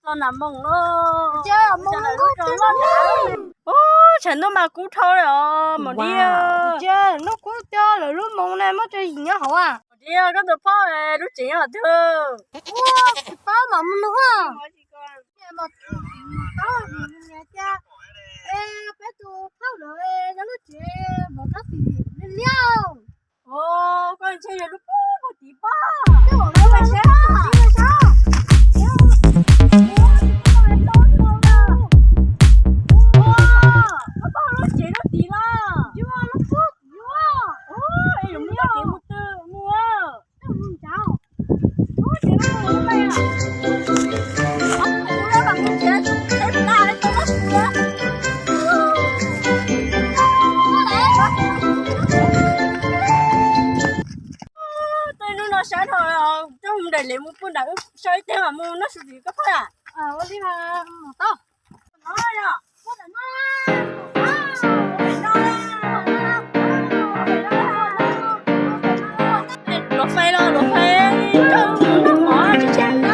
Tau nram moos lawm. Ub, tshav ntuj mas kub dhau li os maum dib. Ntuj kub coj lawv lub moos na muab tso yim nyob hauv a. Maum dib, koj tus phauj lub tsev nyob twg? Ua, tsis paub mam mus nug. Peb tus phauj lawv lub tsev vov rab phim liab liab. Koj ntshe yog lub pug pug tiv pog. Koj pog lub tsev lub tiv los. Yus lub pug tiv. Es yus muab kev mus twg mus? Tej hnub no sab dhau, coj mus daim lev mus pw nram wb so ib teg mam mus noj su tim koj phauj a. Ua li mas tau. Luas fais los luas fais, noj mov tshiab tshiab na.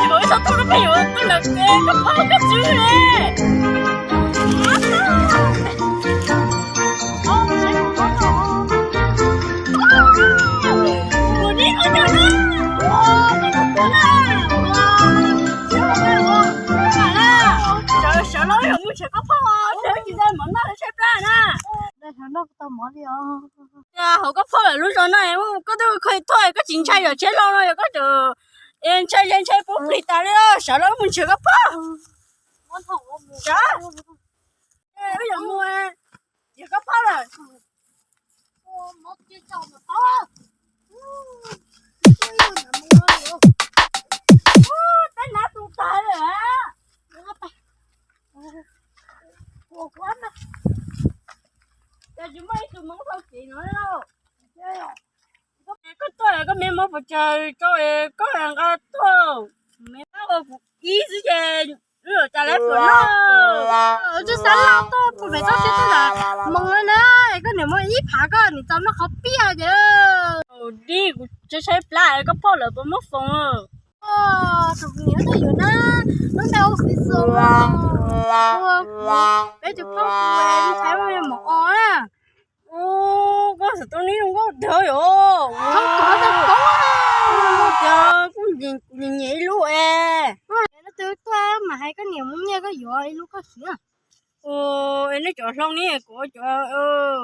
Ib tug peb yuav tuaj lawm ces koj pog koj tswv li. Sawv los yog mus nrhiav koj phauj, nrhiav tsis tau mov noj tshaib plab na. Hauv koj phauj lawm lub zos no, koj twb kho tuaj koj tsis ntshai yog tsheb hlau no yog koj tseem ntshai ntshai pub plig tas li, sawv los mus nrhiav koj phauj. Sawv, wb yuav mus nrhiav koj phauj lawm. Peb nab tu tag lawm. Cas tsis muaj ib tug Hmoob hau kev no. Koj tuaj koj me muab pov tseg rau koj nqa tuaj. Me muab ua kuv ib xwb ces wb yuav cas lawv pluas no. Tsis xav los tuaj pem toj siab tuaj ntawm moos na, koj niam muab ib phav koj niam tau noj qhov piaj ces. Dib, kuv tshaib tshaib plab, koj phauj lawv puas muab foom? Tus niam tuaj yuav na, lub npe ua Fiv Xus, peb tus phauj tus ntxhais Maum Os na. Ub, koj xav tau neb zoo nkauj tiag yom. Thoob kov tau kov. Zoo nkauj tiag, kuj nyiam nyiam ib lub es. Leej twg tuaj mas hais koj niam muab nyiaj koj yuav ib lub koj siv. Es nej cov hlau ne, kuv cov,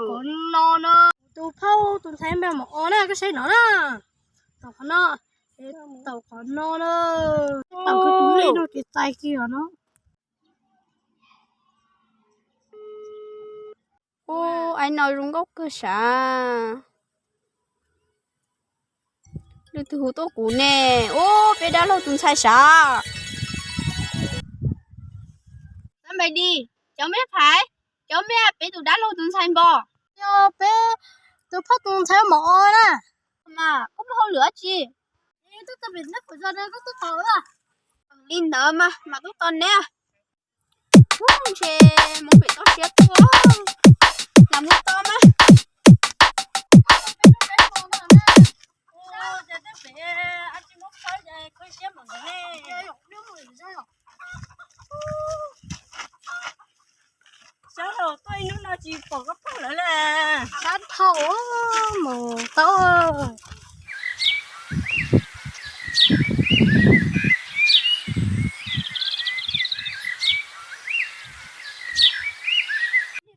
kuv no na. Tus phauj tus ntxhais npe Maum Os na, koj saib no na. Tau qhov no, tau qhov no na. Tau koj tus lej no ces txais kiag no. Ub, aib no zoo nkauj kawg sav. Leej twg hu tuaj kuv ne? Ub, peb dab laug tus ntxhais sav. Xav npaim di, cov mej phais, cov mej peb tus dab laug tus ntxhais npog. Yog peb tus phauj tus ntxhais Maum Os na. Mas koj muaj hauj lwm dab tsi? Li ntawd mas mam tuaj tos neb. Ub, ntshe Hmoob pem toj siab tuaj, lam mus tos mas. Sab dhau tuaj ib hnub no tsis pom koj phauj lawv li. Sab dhau mus tau.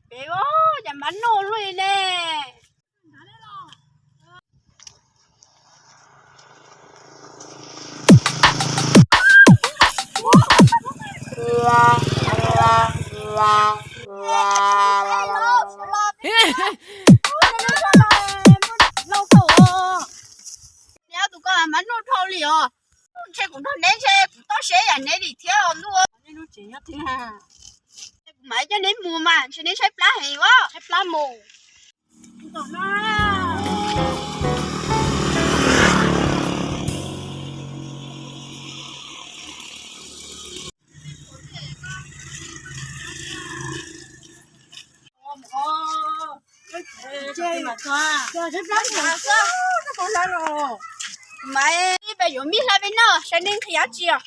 Pem os, cas npab noj luaj li ne. Neb tus ko mas noj dhau li os. Ntshe kuv nrog neb ntshe kuv toj siab yam neb li thiab os ntuj. Kuv mam coj neb mus mas ntshe neb tshaib plab heev os. Tshaib plab mus. Tom no. Mas peb yuav mij hla peb noj, saib nej nqhis dab tsi os.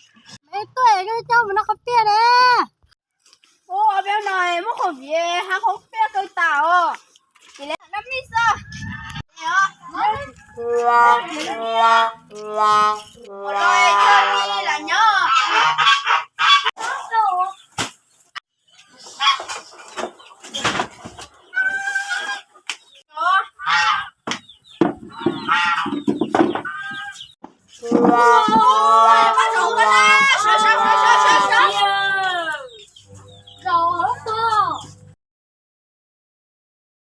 Tuaj coj mus noj qhov piaj na. Ua peb no muab qhov viv hab qhov piaj kaw tas os. Ces lawv noj mij xwb. Ua los yog li lawv